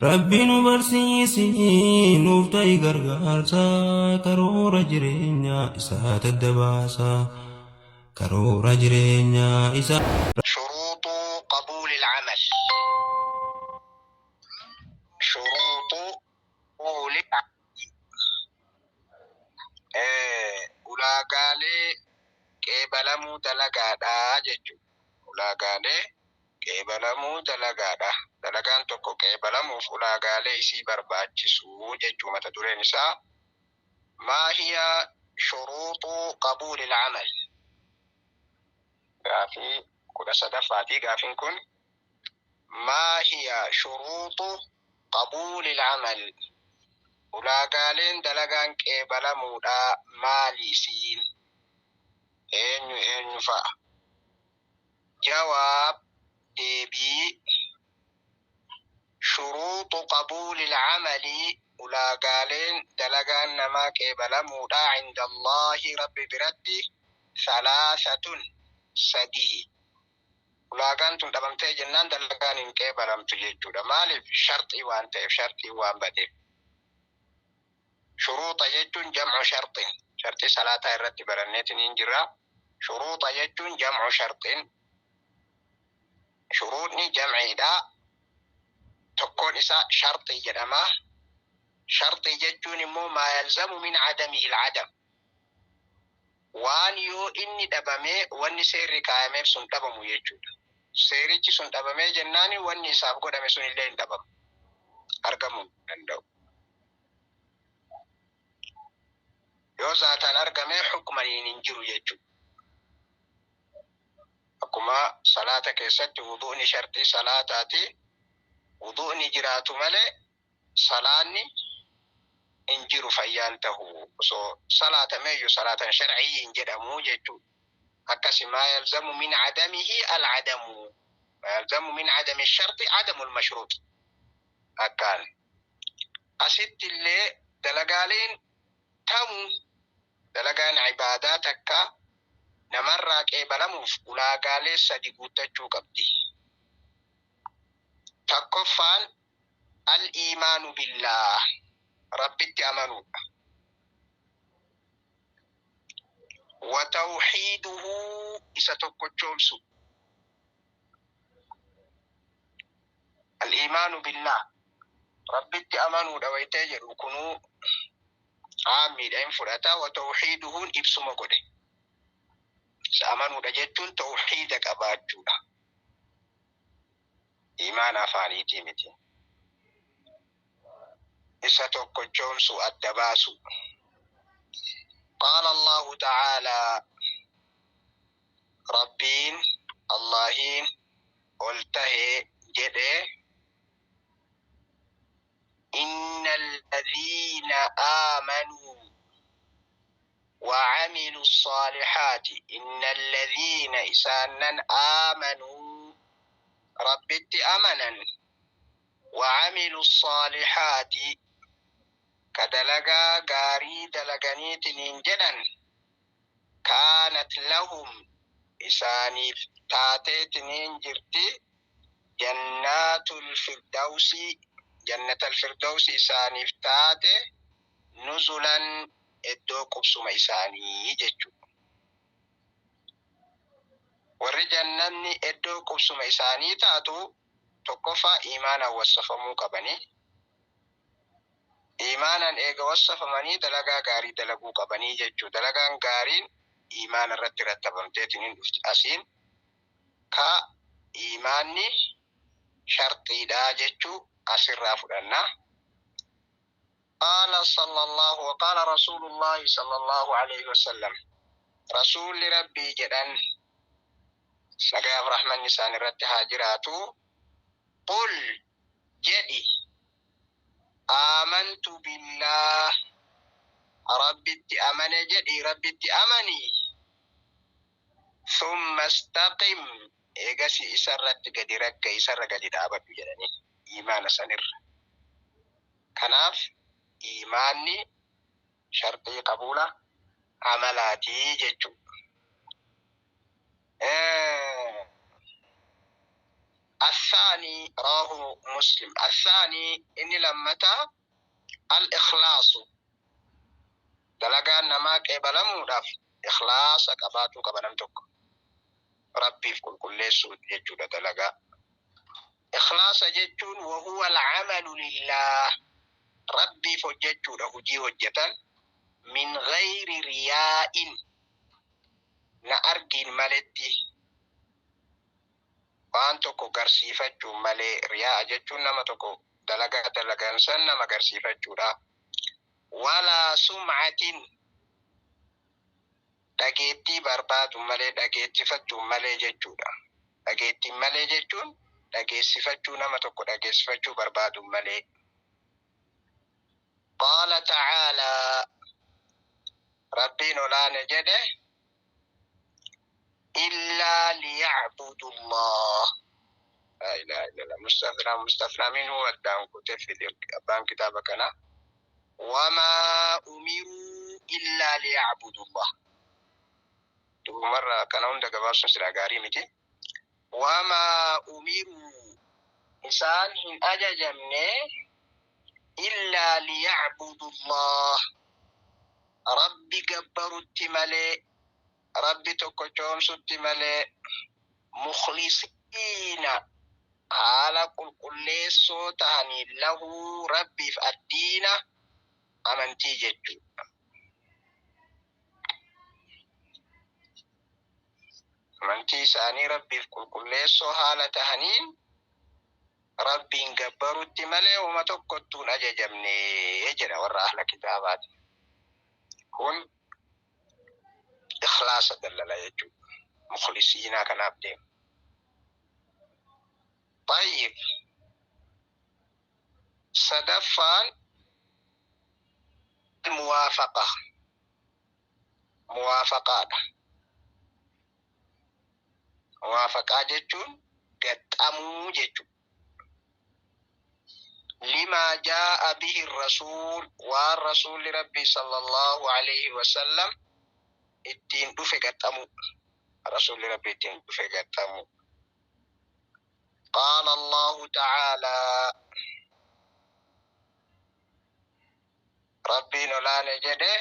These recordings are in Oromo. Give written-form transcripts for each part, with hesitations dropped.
Rabbi nu barsiisi nuuf ta'i gargaarsa karoora jireenya isaa tadda baasa karoora jireenya isaa. Shuruuxu qabuulil amal. Shuruuxu qabuulil Ulaagaalee qeebalamuu dalagaadhaa jechuudha. Ulaagaalee qeebalamuu dalagaadha. Dalagaan tokko qeebalamuuf ulaagaalee isii barbaachisu jechuu mata dureen isaa. Maa hiya shuruuxu qabuulil amal. Gaafii 13ffaati gaafiin kun. Maa hiya shuruuxu qabuulil amal. Ulaagaaleen dalagaan qeebalamuudha maali isiin? Eenyu eenyu fa'a? Jawaab, Deebii, Shuruuxu qabuulil amali Ulaagaaleen dalagaan namaa qeebalamuudha indallaahi Rabbi biratti salaasatun sadihi. Ulaagaan tun dhabamtee jennaan dalagaan hin qeebalamtu jechuudha. Maaliif? Sharxii waan ta'eef, sharxiin waan badeef. Shuruuxa jechuun jam'u sharxin. Sharxii salaataa irratti baranneetiniin jirra. Shuruuxa jechuun jam'u sharxin. Shuruuxni jam'iidha. Tokkoon isaa sharxii jedhama. Sharxii jechuun immoo maa yalzamu min adamihi al-adam. Waan yoo inni dhabame wanni seerri kaayameef sun dhabamu jechuudha. Seerichi sun dhabamee jennaani wanni isaaf godhame sun illee hin dhabamu. Argamuu hin danda'u. Yoo zaataan argame hukmaniin hin jiru jechuudha. Akkuma salaata keessatti wudu'ni sharxii salaataati. Wudu'ni jiraatu malee salaanni hin jiru fayyaan tahu. Osoo salaatameeyyu salaatan shar'iyyi hin jedhamu jechuudha. Akkasi maa yalzamu min adamihi al-adamu. Maa yalzamu min adami sharxi adamu al-mashruux. Akkaan. Asitti illee dalagaaleen tamu dalagaan ibaadaa takka namarraa qeebalamuuf ulaagaalee sadi guuttachuu qabdi. Takkoffaan al-iimaanu billaah Rabbitti amanuudha. Wa tawhiiduhu isa tokkochoomsu. Al-iimaanu billaah Rabbitti amanuudha waytee jedhu kunuu aammiidha hin fudhata wa tawhiiduhuun ibsuma godhe. Isa amanuudha jechuun tawhiida qabaachuudha. Iimaana afaaniitii miti. Isa tokkochoomsuu adda baasuu. Qaala Allaahu ta'aalaa Rabbiin, Allaahiin, ol tahe jedhe, Inna alladhiina aamanuu wa amilu saalihaati Inna alladhiina isaannan aamanuu Rabbitti amanan wa amilu saalihaati ka dalagaa gaarii dalaganiitiniin jedhan kaanat lahum isaaniif taateetiniin jirti jannaatul firdawsi jannatal firdawsi isaaniif taate nuzulan iddoo qubsuma isaanii jechu. Warri jannanni iddoo qubsuma isaanii taatu tokkoffaa iimaanaan wassafamuu qabani. Iimaanaan eega wassafamanii dalagaa gaarii dalaguu qabanii jechuu. Dalagaan gaariin iimaana irratti rattabamteetiniin dhufti. Asiin ka iimaanni sharxiidha jechuu asirraa fudhanna. Qaala sallallahu wa qaala rasuulullaahi sallallahu aleyhi wasallam Rasuulli Rabbii jedhan nagayaaf rahmanni isaan irratti haa jiraatu qul jedhi aamantu billaah Rabbitti amane jedhi Rabbitti amani thumma istaqim eegasi isarratti gadi ragga'i isarra gadi dhaabadhu jedhani iimaana sanirra Kanaaf iimaanni sharxii qabuula amalaati jechu. الثاني رواه مسلم. الثاني إني لمتا الإخلاص dalagaan namaa qeebalamuudhaaf ikhlaasa qabaatuu qaba nam tokko. Rabbiif qulqulleessuu jechuudha dalagaa. Ikhlaasa jechuun wahuwa alcamalu lillaah, Rabbiif hojjechuudha hujii hojjetan, min gayri riyaa'in, na argiin maletti, waan tokko garsiifachuun malee. Riyaa jechuun nama tokko dalagaa dalagan san nama garsiifachuudha. Walaa sum'atin, dhageettii barbaadu malee, dhageettifachuun malee jechuudha. Dhageettiin malee jechuun dhageessifachuu, nama tokko dhageessifachuu barbaadu malee. Qaala ta'aalaa, Rabbiin olaane jedhe, illaa liyacbudu Allah. Laa ilaaha illallah. Mustafnaa mustafnaa minhu addaan kutee fide abbaan kitaaba kana. Wamaa umiruu illaa liyacbudu Allah. Duumarra kana hunda gabaabsuun silaa gaarii miti. Wamaa umiruu, isaan hin ajajamne, illaa liyacbudu Allah, Rabbi gabbarutti malee, Rabbi tokko coomsutti malee, mukhlisiina, haala qulqulleessoo tahanii, lahu, Rabbiif, addiina, amantii jechuudha. Amantii isaanii Rabbiif qulqulleessoo haala tahaniin Rabbiin gabbarutti malee uma tokkottuun ajajamne jedha warra ahla kitaabaati. Kun ikhlaasa dallala jechuudha. Mukhlisiinaa kanaaf deema. طيب, sadaffaan muwaafaqa, muwaafaqaadha. Muwaafaqaa jechuun gaxxamuu jechuudha. Limaa jaa'a bihi rasuul, waan rasuulli Rabbii sallallahu alayhi wasallam ittiin dhufe gaxxamuu. Rasuulli Rabbii ittiin dhufe gaxxamuu. Qaala Allahu ta'aalaa, Rabbiin olaane jedhe,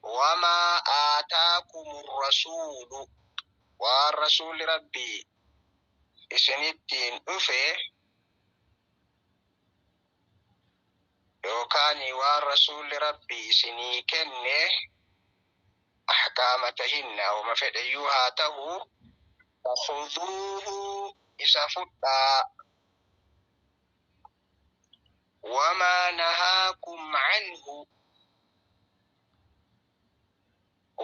wamaa aataakum rasuulu, waan rasuulli Rabbii isinittiin dhufe yookaan waan rasuulli Rabbii isinii kenne, ahkaama tahinna uma fedheyyuu haa ta'u, fakhuduuhu, isa fudhaa, wamaa nahaakum canhu,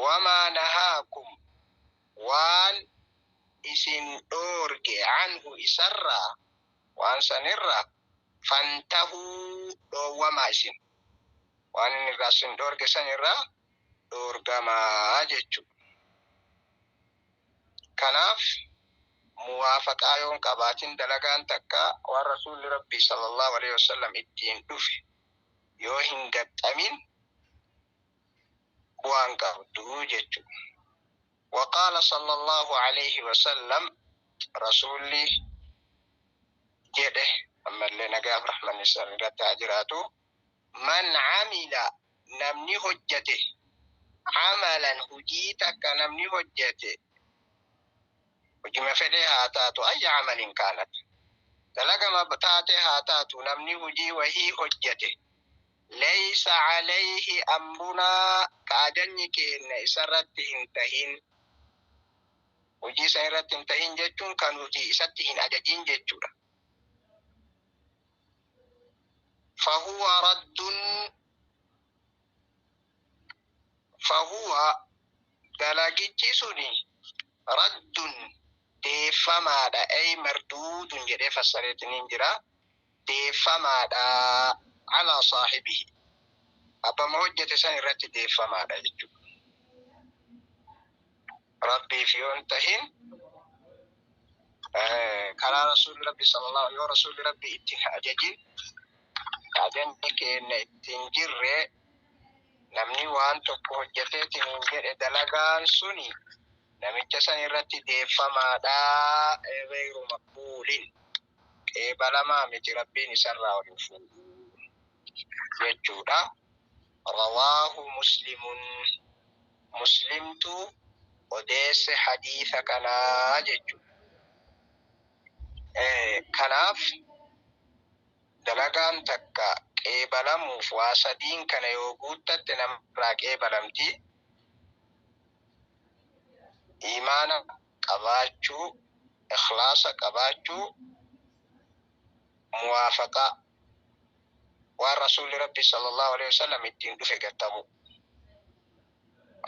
wamaa nahaakum, waan isin dhoorge, canhu, isarraa, waan sanirraa, fantahuu, dhoowwamaa isin, waan inni irraa isin dhoorge sanirraa dhoorgamaa jechu. Kanaaf muwaafaqaa yoon qabaatin, dalagaan takka waan rasuulli Rabbii sallallahu alaihi wasallam ittiin dhufe yoo hin gaxxamin bu'aan qabdu jechu. وقال صلى الله عليه وسلم, رسولي jedhe, ammallee nagaaf rahmanni isaan irratti haa jiraatu, man camila, namni hojjate, camalan, hujii takka namni hojjate, hujima fedhe haa taatu, ayya camalin kaanat, dalagama taate haa taatu, namni hujii wahii hojjate, laysa calayhi amrunaa, ka ajanyi keenya isarratti hin tahin, hujii san irratti hin tahin jechuun kan nuti isatti hin ajajin jechuudha. Fahuwa raddun, fahuwa, dalagichi suni, raddun, deeffamaadha, ay marduudun jedhee fassareetiniin jira, deeffamaadha, alaa saahibihi, abbama hojjete san irratti deeffamaadha jechuudha. Rabbiif yoon tahin, karaa rasuulli Rabbi sallallahu, yoo rasuulli Rabbi itti ajajin, ajanni keenya ittiin jirre, namni waan tokko hojjeteetiin hin jedhe, dalagaan suni namicha san irratti deeffamaadha, gayru maqbuulin. Qeebalamaa miti, Rabbiin isarraa ol hin fuudhu jechuudha. Rawaahu Muslimun, Muslimtu odeesse hadiisa kanaa jechuudha. Kanaaf dalagaan takka qeebalamuuf waa sadiin kana yoo guuttatte namarraa qeebalamti. Iimaana qabaachuu, ikhlaasa qabaachuu, muwaafaqaa waan Rasuulli Rabbi sallallahu alaihi wasallam ittiin dhufe gattamu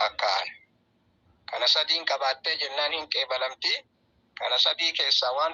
akkaan. Kana sadiin qabaattee jennaan hin qeebalamti. Kana sadii keessaa waan